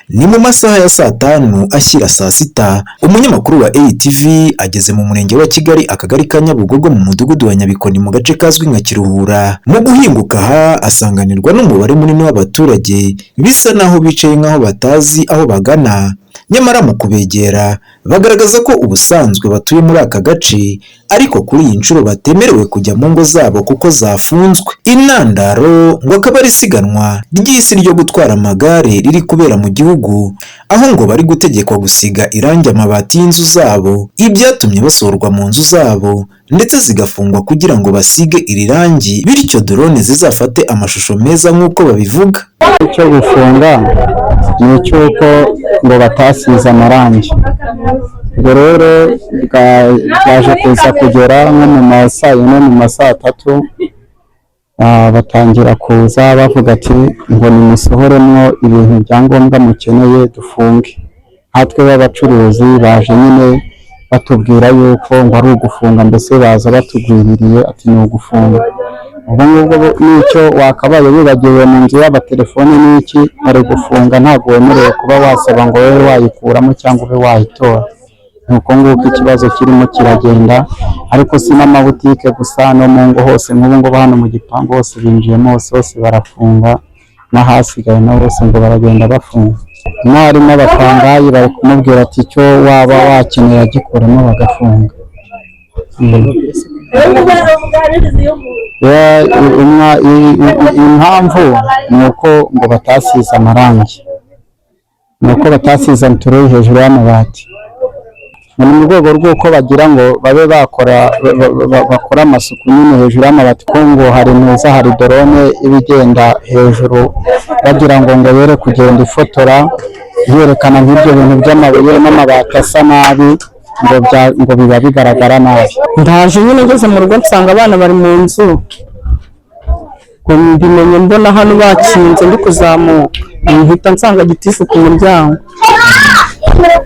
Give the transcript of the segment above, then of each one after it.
Ni mu masaha ya saa tanu ashyira saa sita, umunyamakuru wa ATV ageze mu murenge wa Kigali, akagari ka Nyabugogo, mu mudugudu wa Nyabikoni, mu gace kazwi nka Kiruhura. Mu guhinguka aha asanganirwa n'umubare munini w'abaturage bisa naho bicaye nk'aho batazi aho bagana, nyamara mu kubegera bagaragaza ko ubusanzwe batuye muri aka gace, ariko kuri iyi nshuro batemerewe kujya mu ngo zabo kuko zafunzwe. Intandaro ngo akaba ari isiganwa ry'isi ryo gutwara amagare riri kubera mu gihugu, aho ngo bari gutegekwa gusiga irangi amabati y'inzu zabo, ibyatumye basohorwa mu nzu zabo ndetse zigafungwa kugira ngo basige iri rangi, bityo drone zizafate amashusho meza nk'uko babivuga. Icyo gufunga ni icy'uko ngo batasize amarangi. Ubwo rero bwaje kuza kugera nko mu ma saa yine, mu ma saa tatu, batangira kuza bavuga ati ngo nimusohoremo ibintu bya ngombwa mukeneye dufunge. Nkatwe b'abacuruzi baje nyine batubwira yuko ngo ari ugufunga, mbese baza batugwiririye ati ni ugufunga. Ubwo ngubwo n'icyo wakabaye wibagiwe mu nzu, yaba telefone n'iki, bari gufunga, ntabwo wemerewe kuba wasaba ngo ube wayikuramo cyangwa ube wayitora. Ni uko nguko ikibazo kirimo kiragenda, ariko si n'amabutike gusa, no mu ngo hose. Nk'ubu ngubu hano mu gipangu hose binjiyemo, hose hose barafunga, n'ahasigaye nabo bose ngo baragenda bafunga. N'harimo abapangayi bari kumubwira ati icyo waba wakeneye agikuremo, bagafunga. Impamvu ni uko ngo batasize amarangi, ni uko batasize antureyi hejuru y'amabati. Ni mu rwego rw'uko bagira ngo babe bakora bakora amasuku nyine hejuru y'amabati, ko ngo hari neza hari drone iba igenda hejuru, bagira ngo yere kugenda ifotora yerekana nk'ibyo bintu by'amabuye n'amabati asa nabi, ngo biba bigaragara nabi. Ndaje nyine ngeze mu rugo nsanga abana bari mu nzu, ngo mbimenye mbona hano bakinze, ndi kuzamuka mpita nsanga gitifu ku muryango.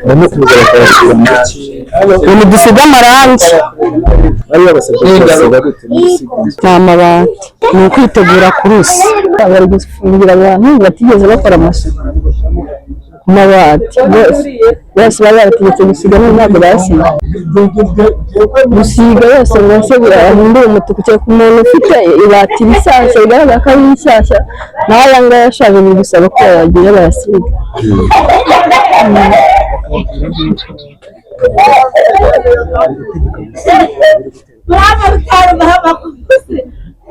Barimo kuza bakabashyira mu ki? Ibintu dusiga amarangi. Bari babasabye kubasiga gute mu gusiga inzu? Ni amabati, ni ukwitegura course. Bari gufungira abantu batigeze bakora amasuku ku mabati bose bose, bari babategetse gusiga none ntabwo basize. Gusiga yose ngo ase ahindure umutuku, kereka umuntu ufite ibati rishyashya bigaragara ko ari rishyashya, naho aya ngaya ashaje biri gusaba ko bayagira bayasiga.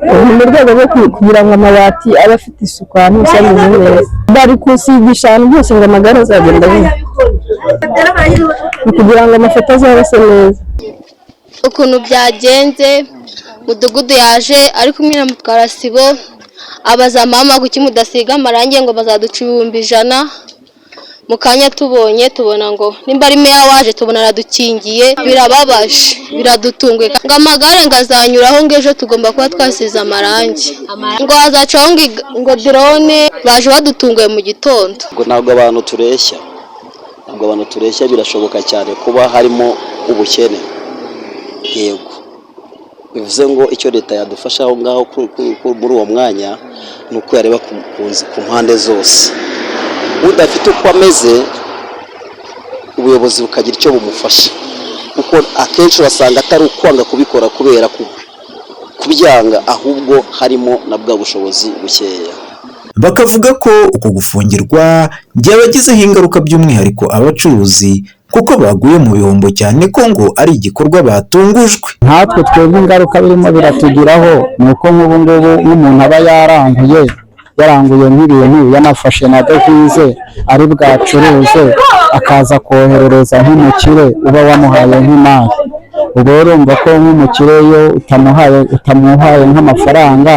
Ni mu rwego rwo kugira ngo amabati abe afite isuku ahantu hose ameze neza. Bari kusigisha ahantu hose ngo amagare azagenda abona, ni kugira ngo amafoto azabe asa neza. Ukuntu byagenze, mudugudu yaje ari kumwe na mutwarasibo, abaza mama kuki mudasiga amarangi, ngo bazaduca 100,000. Mu kanya tubonye tubona ngo nimba ari meya waje, tubona aradukingiye. Birababaje, biradutunguye, ngo amagare ngo azanyuraho, ngo ejo tugomba kuba twasize amarangi, ngo hazacaho ngo drone. Baje badutunguye mu gitondo. Ngo ntabwo abantu tureshya, ntabwo abantu tureshya. Birashoboka cyane kuba harimo ubukene, yego. Bivuze ngo icyo leta yadufasha aho ngaho muri uwo mwanya ni uko yareba ku mpande zose, udafite uko ameze ubuyobozi bukagira icyo bumufasha, kuko akenshi urasanga atari ukwanga kubikora kubera kubyanga, ahubwo harimo na bwa bushobozi bukeya. Bakavuga ko uku gufungirwa byabagizeho ingaruka, by'umwihariko abacuruzi, kuko baguye mu bihombo, cyane ko ngo ari igikorwa batungujwe. Nkatwe twebwe ingaruka birimo biratugiraho ni uko nk'ubu ngubu nk'umuntu aba yaranguye nk'ibintu, yanafashe na devize ari bwacuruze, akaza koherereza nk'umukire uba wamuhaye nk'imari. Ubwo rero urumva ko nk'umukire iyo utamuhaye nk'amafaranga,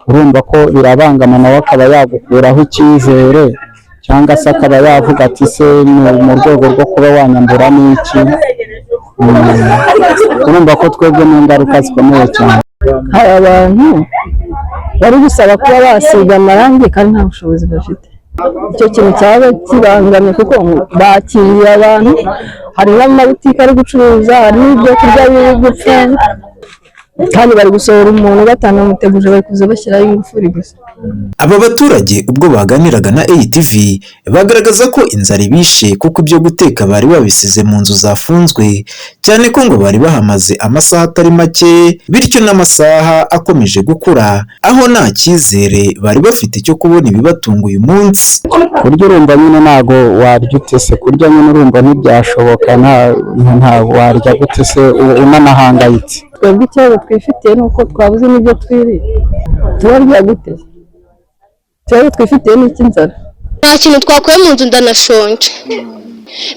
urumva ko birabangama, nawe akaba yagukuraho icyizere, cyangwa se akaba yavuga ati se ni mu rwego rwo kuba wanyambura n'iki. Urumva ko twebwe ni ingaruka zikomeye cyane. Hari abantu bari gusaba kuba basiga amarangi kandi nta bushobozi bafite. Icyo kintu cyaba kibangamye kuko bakiriye abantu, hari n'amabutike ari gucuruza, hari n'ibyo kurya biri gupfa, kandi bari gusohora umuntu batanamuteguje, bari kuza bashyiraho ingufuri gusa. Aba baturage ubwo baganiraga na ATV bagaragaza ko inzara ibishe, kuko ibyo guteka bari babisize mu nzu zafunzwe, cyane ko ngo bari bahamaze amasaha atari make, bityo n'amasaha akomeje gukura aho nta cyizere bari bafite cyo kubona ibibatunga uyu munsi. Kurya urumva nyine ntago warya ute se? Kurya nyine urumva ntibyashoboka, nta warya gute se unanahangayitse? Twebwe ikibazo twifitiye ni uko twabuze n'ibyo twirira. Turarya gute? Ikibazo twifitiye ni icy'inzara. Nta kintu twakuye mu nzu, ndanashonje.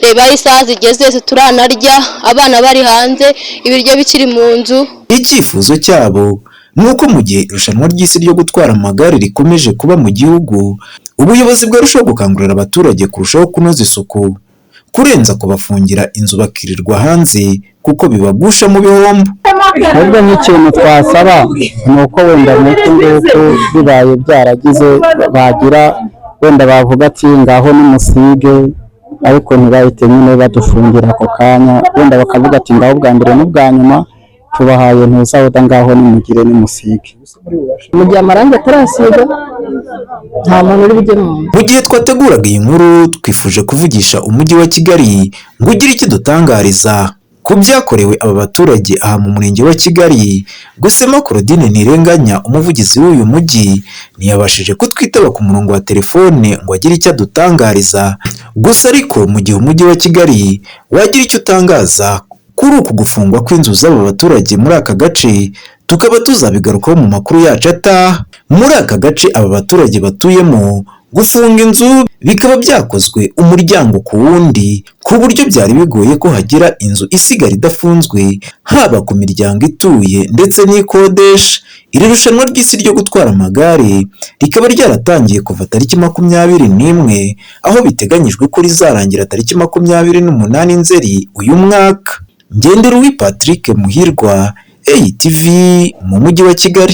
Reba aho isaha zigeze, turanarya abana bari hanze, ibiryo bikiri mu nzu. Icyifuzo cyabo ni uko mu gihe irushanwa ry'isi ryo gutwara amagare rikomeje kuba mu gihugu, ubuyobozi bwarushaho gukangurira abaturage kurushaho kunoza isuku kurenza kubafungira inzu bakirirwa hanze, kuko bibagusha mu bihombo. Ahubwo nk'ikintu twasaba ni uko wenda nk'uku nguku bibaye byaragize, bagira wenda bavuga ati ngaho nimusige, ariko ntibahite nyine badufungira ako kanya. Wenda bakavuga ati ngaho bwa mbere n'ubwa nyuma tubahaye ntuzawuda, ngaho nimugire nimusige. Mu gihe amarangi atarasiga, nta muntu uri bujye mu nzu. Mu gihe twateguraga iyi nkuru, twifuje kuvugisha umujyi wa Kigali ngo ugire icyo udutangariza ku byakorewe aba baturage aha mu murenge wa Kigali. Gusa Claudine Ntirenganya, umuvugizi w'uyu mujyi, ntiyabashije kutwitaba ku murongo wa telefone ngo agire icyo adutangariza. Gusa ariko mu gihe umujyi wa Kigali wagira icyo utangaza kuri uku gufungwa kw'inzu z'aba baturage muri aka gace, tukaba tuzabigarukaho mu makuru yacu ataha. Muri aka gace aba baturage batuyemo, gufunga inzu bikaba byakozwe umuryango ku wundi, ku buryo byari bigoye ko hagira inzu isigara idafunzwe, haba ku miryango ituye ndetse n'ikodesha. Iri rushanwa ry'isi ryo gutwara amagare rikaba ryaratangiye kuva tariki 21, aho biteganyijwe ko rizarangira tariki 28 Nzeri uyu mwaka. Ngenderuwi Patrick Muhirwa, ATV mu mujyi wa Kigali.